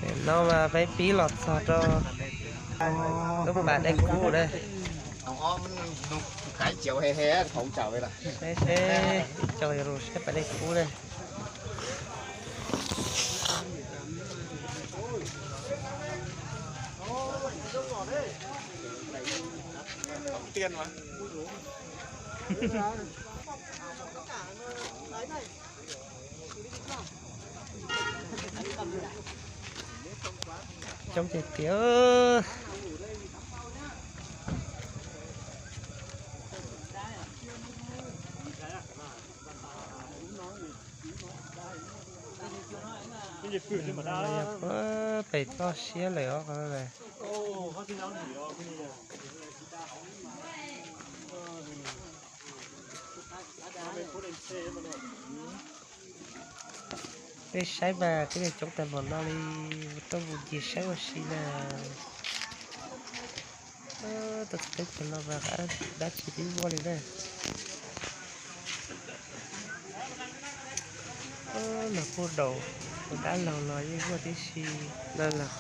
Nim no mas peb pib los txog rau lub pas dej kub na. Seb seb, ib co yuav los saib pas dej kub na. Coob tiag tiag. Puag pem toj siab lawm os. Peb saib mas tib neeg coob tag npaum no li, tuaj mus ncig saib ua si na. Tuaj txog teb chaws no mas dab tsi twb muaj li na. Los puag nraum dab laug los yeej muaj tib si no los.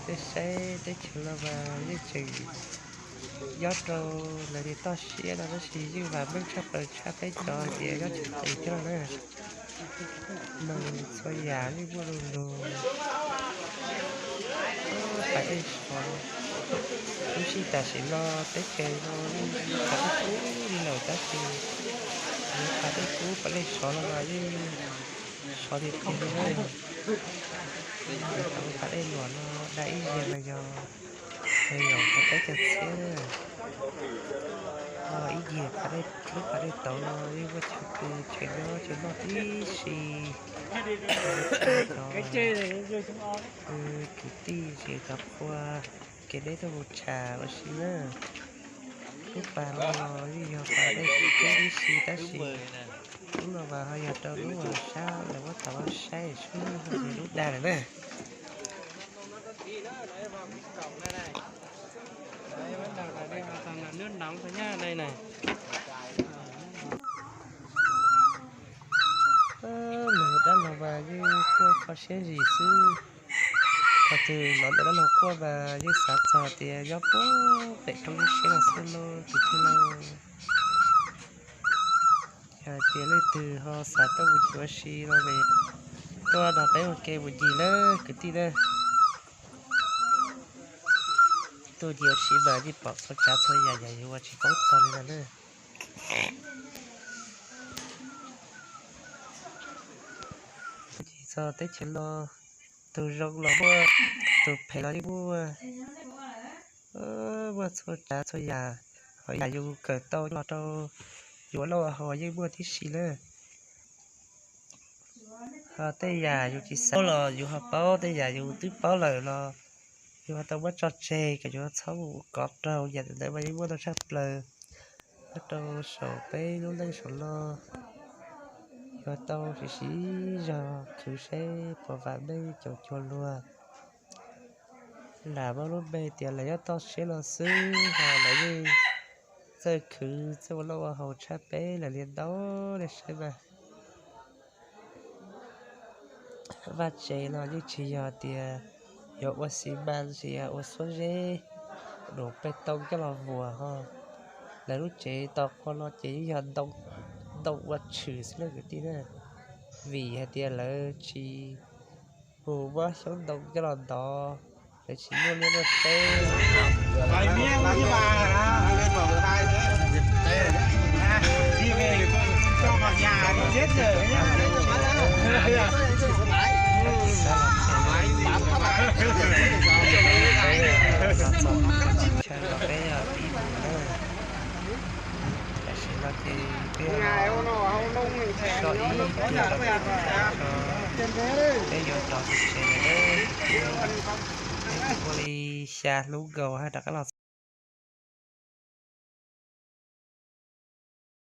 Peb saib teb chaws no mas yeej tseem nyob rau lawv tias toj siab no tab sis yeej vam meej tshaj plaws tshaj peb cov hais tias nyob tsev tes thiab no na. Neeg txhua yam yeej muaj lu lug. Pas dej sov, lub sij tam sim no teb chaws no yeej pas dej kub li lawm tab sis pas dej kub pas dej sov no mas yeej sov tiag tiag li na. Pas dej luam no da ib yias los yog, los yog peb caug txhiab na. Ib yias pas dej, lub pas dej tauv no yeej muaj chaw pw chaw nyob chaw noj tib si. Cov kwv tij ces cov qhua kev deb tuaj mus tsham ua si na. Lub pas no los yeej yog pas dej kub tib si tab sis lub no mas ho yog rau lub uas sab lawv muab tau saib sub lub dag lawm na. Lub dab laug mas yeej quaj kho siab zim xwb. Thaum twg los ntawm dab laug quaj mas yeej xav txog tias nyob puag pem roob siab no xwb lauj kwv tij lauj. Yog hais tias leej twg ho xav tuaj mus ncig ua si no es tuaj nrog peb ua ke mus ncig na kwv tij na. Tuaj ncig ua si mas yeej pom txhua tsav txhua yam yam yus ua tsis paub txog li no na. Ncig txog teb chaws no, tus zoo los muaj, tus phem los yeej muaj. Muaj txhua tsav txhua yam, ho yam yus kawm tau los rau yus ua noj ua haus yeej muaj tib si na. Ho tej yam yus tsis xav paub los yus ho paub, tej yam yus twb paub lawm los yus ho tau muab tso tseg kom yus txhob mus kov raug, yam ntawd mas yeej muaj ntau tshaj plaws nyob rau saum peb lub neej saum no. Yus tau siv siv zog khwv seb puas vam meej caum cuag luag. Lam muab lub npe tias lawv nyob toj siab no xwb ho lawv yeej txawj khwv txawj ua noj ua haus tshaj peb lawm li ntau, nej saib mas. Vaj tsev no yeej tsis yog tias yuav ua xi mas tab sis yog ua xuab zeb, dum pes toos coj los vuas ho. Lawv lub tsev tos qhua no ces yeej yog ntoo ua tshwm xwb na kwv tij na, vim hais tias lawv tsis mus muab xyoob ntoo coj los ntov, lawv tsis muaj liaj muaj teb. Chaw no peb ib mus na, tam sim no ces peb so ib tiag, peb yuav rov tsev lawm na. Peb mus ua li xya hnub nkaus rov qab los